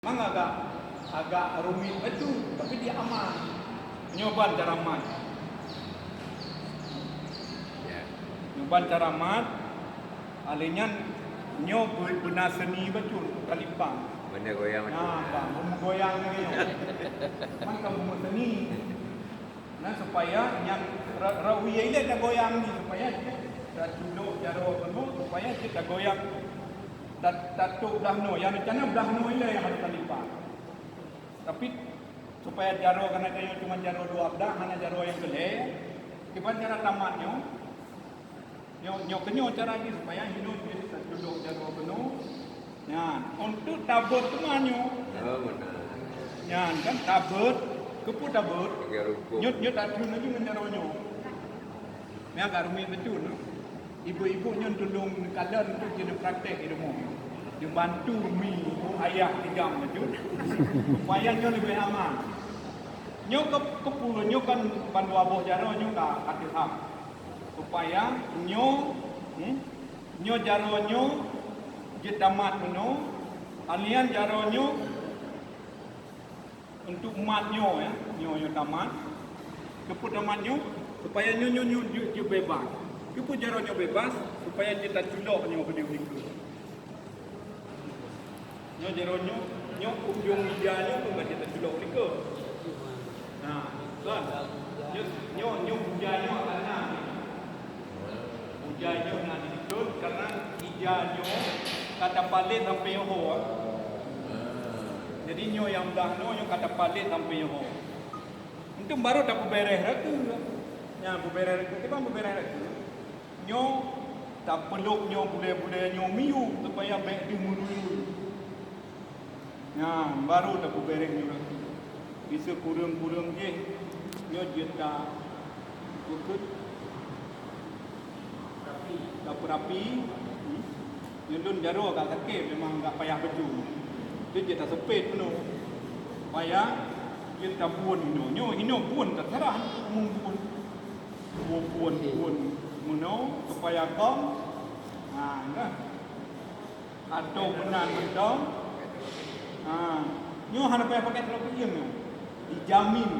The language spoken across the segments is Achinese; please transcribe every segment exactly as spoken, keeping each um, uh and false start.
Memang agak, agak rumit bacut, tapi dia aman. Nyoe ban cara mat. Ya. Nyoe ban cara mat. Alèh nyan nyoe beu-, beuna seuni bacut, talipa. Benda goyang bacut. Nah, bang, megoyang ni nyoe. Kan kamu seni. Nah, supaya nyang ra-, rawi ilèe tagoyang ni, supaya cit tatudok jaroe keunoe, supaya cit tagoyang, ta-, tatôp blah noe. Nyang rencana blah noe ilèe nyang harôh talipa. Tapi, supaya jaroe kana tanyoe cuma jaroe dua blah, hana jaroe nyang keu lhèe, kiban cara tamat nyoe, Nyoe, nyoe keunyoe cara jih supaya hinoe jih tatudok jaroe keunoe. Nyan, untuk tabot teuma nyoe. Oh, beuna. Nyan kan tabot, keupeue tabot? Tiga rukuk. Nyoe, nyoe tatheun laju ngon jaroe nyoe. Nyan agak rumit bacut, no? Ibu-ibu nyoe tulông kalon untuk jeuet praktek di rumoh. Dibantu mi, ibu ayah tigam bacut. Supaya nyoe leubeh aman. Nyoe keu-, keupeue nyoe kan ban dua boh jaroe nyoe ka, ka teuham. Supaya nyoe, hmm, nyoe jaroe nyoe jeuet tamat meunoe, alèh nyan jaroe nyoe untuk mat nyoe, ya, nyoe, nyoe tamat. Keupeue tamat nyoe? Supaya nyoe, nyoe, nyoe jeuet, jeuet beubaih. Keupeue jaroe nyoe beubaih? Supaya jeuet taculok nyoe keudéh u likot. Nyoe jaroe nyoe, nyoe ujong ija nyoe pun ka jeuet taculok likot. Nah, kan? Nyoe, nyoe, nyoe ija nyoe akan na. Ija nyoe na di likot, karena ija nyoe ka tapalet sampoe yoh. Jadi nyoe nyang blah noe nyoe ka tapalet sampoe yoh. Enteuk baru tapeuberes rakeu. Nyan peuberes rakeu, kiban peuberes rakeu? Nyoe tapeulop nyoe bulèe-bulèe nyoe miyueb supaya bèk deuh meuruyueb. Nyan baru tapeuberes nyoe rakeu. Di sikureueng-kureueng jih nyoe jeuet ta-, peukeuet. Taperapi, hmm? Nyoe lôn jaroe agak sakét, memang agak payah beujeuet. Jeuet, jeuet taseupet meunoe. Payah, jeuet tabuon hinoe. Nyoe hinoe buon taserah, buon, buon. Buon, buon, buon meunoe, supaya kong. Ha, nah. Atau meunan mantong. Ha, nyoe hana payah pakai taloe peuiem nyoe. Dijamin.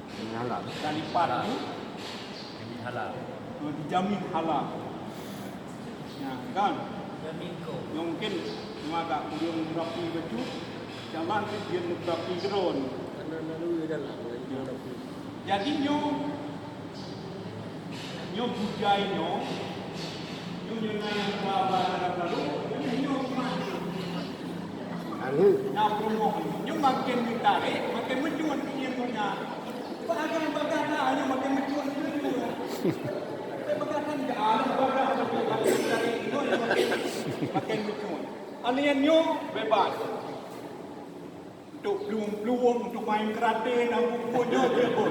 Jamin halal. Dan lipat tu. Jamin halal. Oh, dijamin halal. Nah, kan? Jamin kong. Nyoe mungkin cuma agak kureueng rapi bacut. Jalan tu dia rapi keudroe. Karena lalu dalam, lalu rapi. Jadi nyoe, nyoe bujai nyoe, nyoe, nyoe na nyang ba-, ba-, ba-, ba-, nyoe mah. Lalu? Na peurumoh nyoe, nyoe makin meutarek, makin meucut nyoe nyan. Bagah-bagah na nyoe makin meucut, meucut. Bagah kan dah, bagah, bagah, bagah, nyoe makin, makin meucut. Alèh nyoe beubaih. Untuk plueng-plueng, untuk main karate, dan buku nyoe je pun.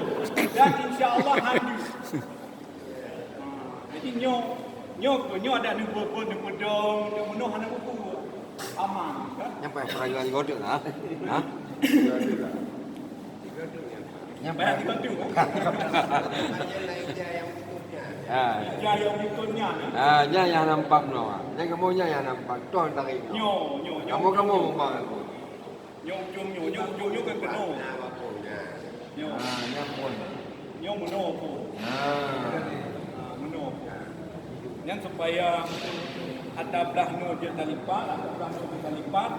Dan insya Allah hancur. Ha, jadi nyoe, nyoe, nyoe ada neupeudong, neupeudong, untuk meunoe hana buku. Aman, kan? Nyampai perayaan godok lah. Ha? Nyampai tiga tu, kan? Ha. Ija nyang berikutnya, kan? Ha, nyan nyang nampak meunoe. Nyan kamoe nyan nyang nampak. Toh tarik. Nyoe, nyoe, nyoe. Kamoe, kamoe memang aku. Nyoe ujong nyoe, nyoe ujong nyoe kan keunoe. Nyoe. Ah, nyan pun. Nyoe meunoe pun. Ah. Ah, meunoe pun. Nyan supaya ata blah nyoe jeuet talipat, ata blah nyoe jeuet talipat,